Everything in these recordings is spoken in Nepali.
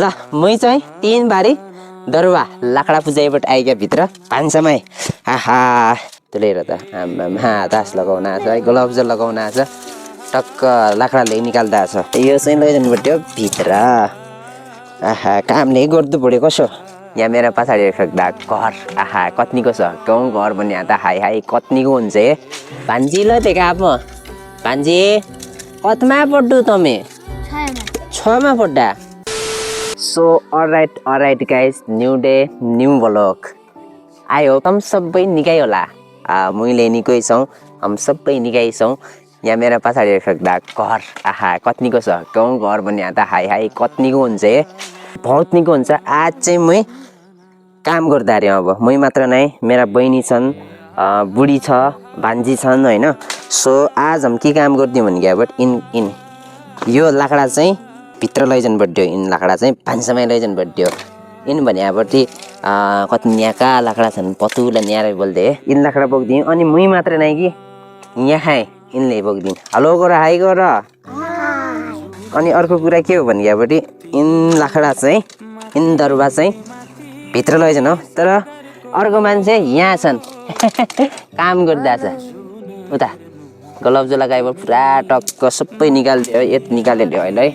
ल मै चाहिँ 3 बारी दरुवा लाकडा पुजाइबाट आइगयो भित्र भान्सामै आहा त्यसले हेर त आम्मामा तास लगाउन आछ है ग्लोभ्स लगाउन आछ टक्क लाकडाले निकाल्दा छ यो चाहिँ लैजानु पर्यो भित्र आहा कामले गर्दु पऱ्यो कसो यहाँ मेरो पछाडि राख्दा घर आहा कत्नीको छ गाउँ घर भन्ने त हाई हाई कत्नीको हुन्छ है भान्जी ल त्यो आप भान्जी कतमा पड्डु तमे 6 मा पड्डा so alright guys new day new vlog I hope हम सबै निकै होला मैले निकै छौँ हम सबै निकै छौँ यहाँ मेरो पछाडि राख्दा घर आहा कत्नीको छ गाउँ घर भन्ने त हाई हाई कत्नीको हुन्छ है बहुत निको हुन्छ आज चाहिँ मै काम गर्दा अरे अब मै मात्र नै मेरा बहिनी छन् बुढी छ भान्जी छन् हैन सो आज हम के काम गर्दियौँ भने क्या बट इन यो लाकडा चाहिँ भित्र लैजानु पर्यो इन लाकडा चाहिँ भान्सामै लैजानु पर्यो इन भनेपछि कत्नीका लाकडा छन् पतुला न्यारै बोल्दै इन लाकडा बोक्दियौँ अनि मै मात्र नै कि यहाँ इनले बोक्दिन् हेलो गर हाई गर अनि अर्को कुरा के हो भनेपछि इन लाकडा चाहिँ इन दरुवा चाहिँ भित्र लैजानु तर अर्को मान्छे यहाँ छन् काम गर्दा छ उता ग्लोभ्स लगाएर पुरा टक्क सबै निकालिदियो यति निकालिदियो अहिले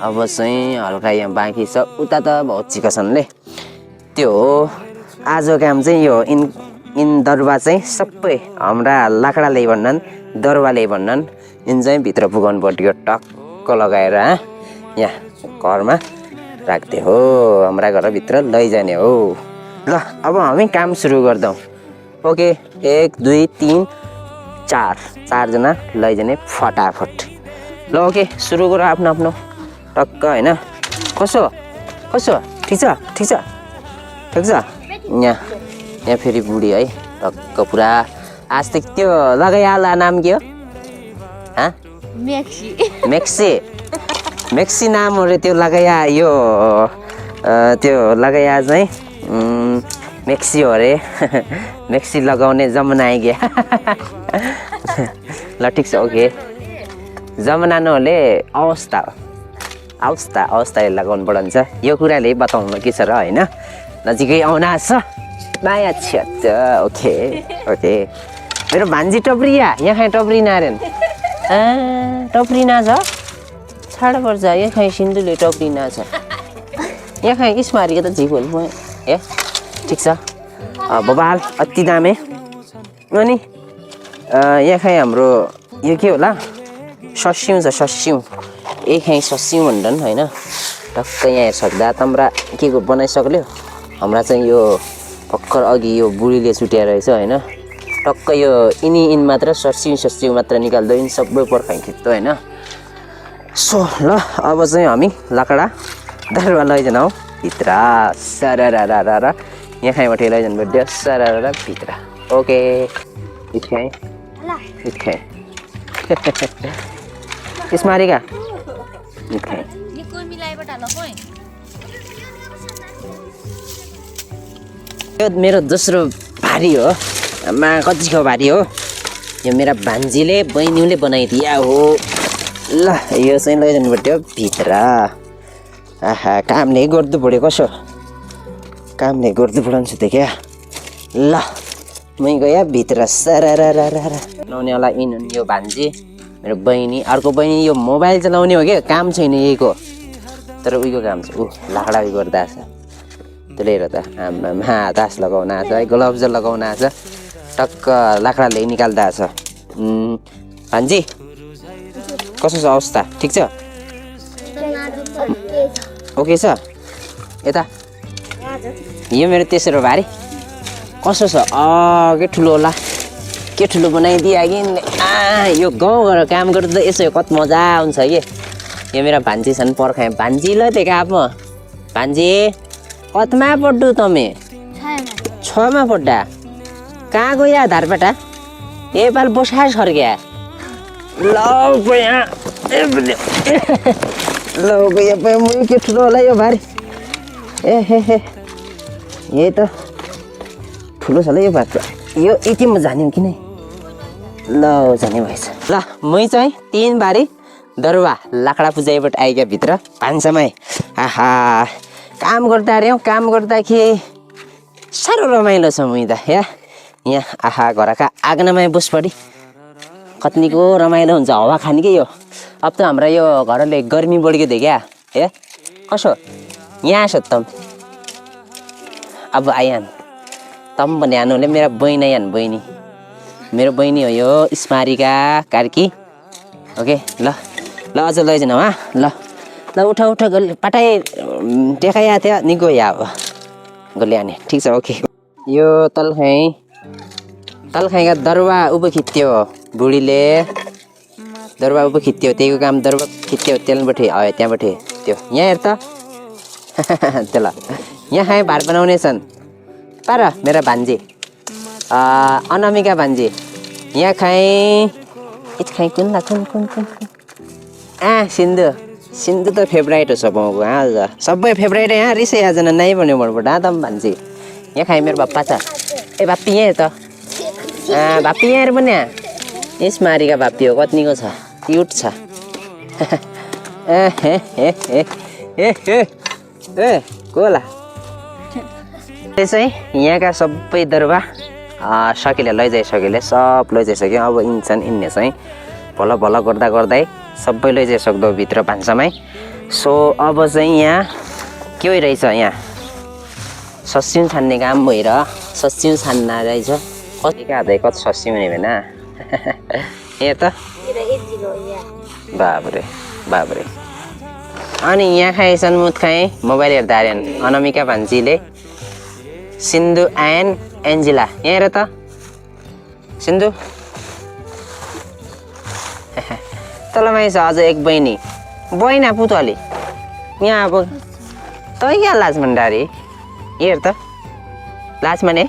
अब चाहिँ हल्का यहाँ बाँकी छ उता त बहुत चिका छन्ले त्यो हो आज काम चाहिँ यो इन दरुवा चाहिँ सबै हाम्रा लाकडाले भन्छन् दरुवाले भन्छन् इन चाहिँ भित्र पुगाउनु पर्यो टक्क लगाएर यहाँ घरमा राख्दै हो हाम्रा घरभित्र लैजाने हो ल अब हामी काम सुरु गर्दौँ ओके 1 2 3 4 चारजना लैजाने फटाफट ल ओके सुरु गर आफ्नो आफ्नो टक्क हैन कसो ठिक छ यहाँ फेरि बुढी है टक्क पुरा आज तक त्यो लगाइहाल नाम के हो मेक्सी नाम हो रे त्यो लगाइया यो त्यो लगाइया चाहिँ मेक्सी हो रे मेक्सी लगाउने जमाना आइगयो ल ठिक छ ओके जमाना नहोले अवस्थाले लगाउनु पर्छ यो कुराले बताउनु के छ र हैन नजिकै आउन छ माया छ ओके मेरो भान्जी टप्रिया यहाँ टप्री नारेन टप्रिना छ छाड पर्छ यहाँ खाइ सिन्धुले टप्रिना छ यहाँ खाइ इस्मारीको त झिकोल म ए ठिक छ बबाल अति दामे अनि यहाँ खाइ हाम्रो यो के होला सस्यौँ छ सस्यौँ ए खाइ सस्यौँ भन्छन् होइन टक्क यहाँ हेर्छदा तम्रा के को बनाइसक्यो हाम्रा चाहिँ यो भर्खर अघि यो बुढीले छुट्याएर रहेछ होइन टक्क यो इन मात्र सस्यौँ मात्र निकाल्दो इन सबै पर्खाइ खिच्दो होइन सो ल अब चाहिँ हामी लाकडा दरुवा लैजाउँ भित्र सरर यहाँ खाइबाट लैजानु पर्यो सरर भित्र ओके इच्छाइ इस्मारीका यो मेरो दोस्रो भारी हो आमा कतिको भारी हो यो मेरा भान्जीले बहिनीले बनाइदिया हो ल यो चाहिँ लैजानु पर्यो भित्र आहा कामले गर्दु पऱ्यो कसो कामले गर्दु पढाउँछ त क्या ल मै गयो भित्र सरर लाउनेवाला इन यो भान्जी मेरो बहिनी अर्को बहिनी यो मोबाइल चलाउने हो क्या काम छैन यहीको तर उहीको काम छ लाकडा गर्दा छ त्यसले हेर त आम्मामा तास लगाउन आछ है ग्लोभ्स लगाउन आछ टक्क लाकडाले निकाल्दा छ भान्जी कसो छ अवस्था ठिक छ ओके छ यता यो मेरो तेस्रो भारी कसो छ के ठुलो होला के ठुलो बनाइदियो कि यो गाउँघर काम गर्दा यसो कति मजा आउँछ कि यो मेरो भान्जी छन् पर्खाएँ भान्जी ल त्यो आप भान्जी कतमा पड्डु तमे 6 मा पड्डा कहाँ गयो धारपाटा नेपाल बसा सर्क्या ल म के ठुलो होला यो भारी ए यही त ठुलो छ ल यो भारी यो यतिमा जान्यौँ कि नै ल जाने भएछ ल मै चाहिँ 3 बारी दरुवा लाकडा पुजाइबाट आइगयो भित्र भान्सामै। आहा काम गर्दा अरे काम गर्दाखेरि साह्रो रमाइलो छ मुइ त यहाँ आहा घरका आँगनामा बस पढी कत्नीको रमाइलो हुन्छ हावा खाने के यो। अब त हाम्रा यो घरले गर्मी बढेको थियो क्या ए कसो यहाँ आस तम अब आइहान तम भने हानुले मेरो बहिनी आइहान बहिनी मेरो बहिनी हो यो स्मारिका कार्की ओके ल ल अझ लैजान वा ल ल उठ उठ गोली पटाइ टेकाइया थियो निको या अब गोली हाने ठिक छ ओके। यो तलखाइका दरुवा उभो खिच्यो बुढीले दरुवा उभो खिच्यो त्यहीको काम दरुवा खिच्यो त्यहाँबाट त्यहाँबाट त्यो यहाँ हेर त त्यो ल यहाँ खाएँ भात बनाउने छन् पार मेरा भान्जी अनामिका भान्जी यहाँ खाएँ खाएँ कुन सिन्धु त फेभरेट हो सबको आज सबै फेभरेट यहाँ रिसै आज नै भन्यो मनबाट तम भान्जी यहाँ खाएँ मेरो बाप्पा छ ए बाप्पी यहाँ हेर त बाप्पी यहाँ हेर पनि यस मारीका बाप्पी हो कत्नीको छ क्युट छ ए कोला चाहिँ यहाँका सबै दरुवा सकिले लैजाइसकेले सब लैजाइसक्यो। अब इन्सान इन्ने चाहिँ भल भल गर्दा गर्दै सबै लैजाइसक्दो भित्र भान्सामै। सो अब चाहिँ यहाँ के रहेछ यहाँ सस्यौँ छान्ने काम भएर सस्यौँ छान्न रहेछ कति काँदै कति सस्यौँ हुने भएन यहाँ त बाबरे बाबरे। अनि यहाँ खाएछन् मुत खाएँ मोबाइल हेर्दा अरे अनामिका भान्जीले सिन्धु एन्ड एन्जिला यहाँ हेर त सिन्धु तलमै छ अझ एक बहिनी बहिना पुतली यहाँ अब तै क्या लाज भन्डारी हेर त लाज माने